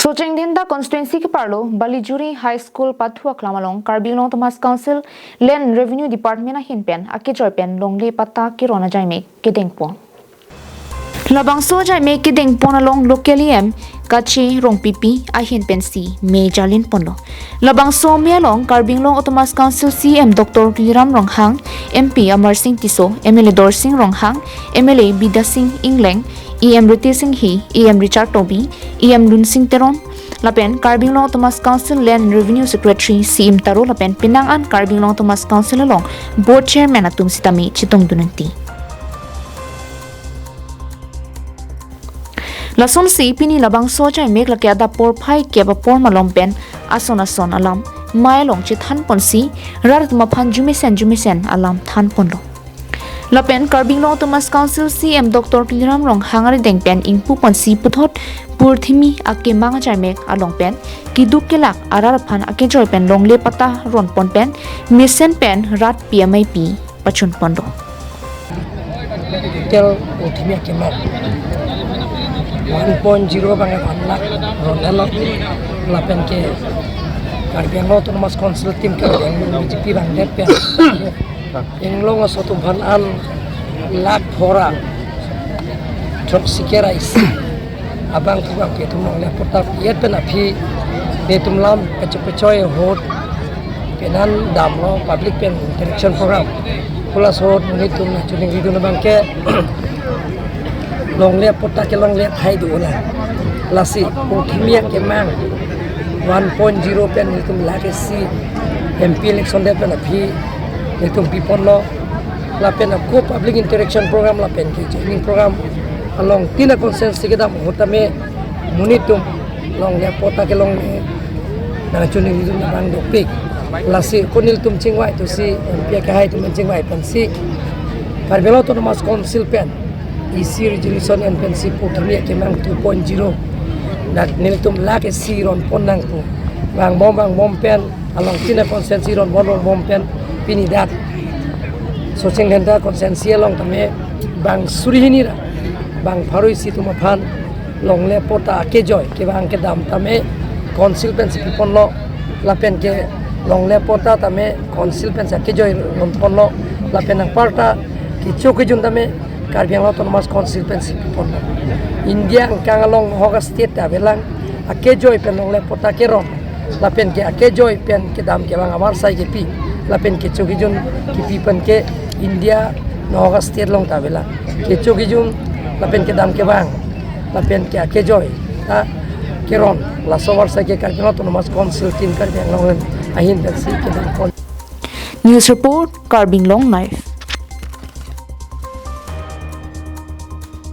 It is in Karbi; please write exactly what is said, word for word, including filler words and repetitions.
Socheng Dhenta constituency keparlo Balijuri High School pathu aklam along Karbi Anglong Autonomous Council Land Revenue Department ahin pen akejoi pen longle patta keron ajaimek kedengpon. Labangso ajaimek kedengpon along local E M Kache Rongpipi ahin pensi me jarlinponlo. Labangso me along Karbi Anglong Autonomous Council C E M Doctor Tuliram Ronghang, M P Amarsing Tisso, M L A Dorsing Ronghang, M L A Bidya Sing Engleng, E M Ritesh Enghi, E M Richard Tokbi, E M Lunsing Teron, lapen Karbi Anglong Autonomous Council Land Revenue Secretary Siim Taro lapen penang an Karbi Anglong Autonomous Council along Board Chairman atum sitame chetongdun nangji. Lasonsi pini labangso ajaimek lake adap porphai kep apor malom pen ason ason alam mai along chethanponsi rat atum aphan jumesen jumesen alam thanponlo. Lapen Karbi Anglong Autonomous Council C E M Doctor Tuliram Ronghang arideng pen ingpuponsi puthot purthimi akemang ajaimek along pen keduk kelak arat aphan akejoi pen longle patta ronpon pen mesen pen rat pi amei pi pachunponlo. Tel uthimi akemang one point zero abang one lakh ron elo lapen ke Karbi Anglong Autonomous Council team ke Karbi Anglong B J P abang det pen Inglong aso atum aphan an lakh phora throksi kre isi abang pu abang ke itum longle patta pi-et pen aphi netum lam kachepechoi ahut penang damlo public pen interaction program. Pu laso ahut netum nangchiningridun abang ke longle patta ke longle athai do na. Lasi uthimi akemang one point zero pen netum lakh isi M P election det pen aphi netum piponlo. Lapen ako public interaction program lapen ke joining program along tin a constituency kedam ahut tame monit atum longle patta ke longle nangchiningridun abang dopik. Lasi ako nelitum chingvai tusi M P akehai atum chingvai pensi Karbi Anglong Autonomous Council pen E C resolution en pensi uthimi akemang two point zero dak nelitum lakh isi ronpon nang pu vangbom vangbom pen along tin a constituency ronbom ronbom pen pini dak Socheng Dhenta constituency along tame bang suri hini ra bang pharo isi atum aphan longle patta akejoi kevang kedam tame council pensi piponlo lapen ke longle patta tame council pensi akejoi ronponlo lapen anparta kecho kejun tame Karbi Anglong Autonomous Council pensi piponlo. India angkang along hok a state ta avelang akejoi pen longle patta keron lapen ke akejoi pen kedam kevang avarsai kepi lapen kecho kejun kepi pen ke India nahok a state along ta avelang kecho kejun lapen kedam kevang lapen ke akejoi ta keron laso avarsai ke Karbi Anglong Autonomous Council tin Karbi Anglong ahin pensi kedengpon. News report, Karbi Anglong Live.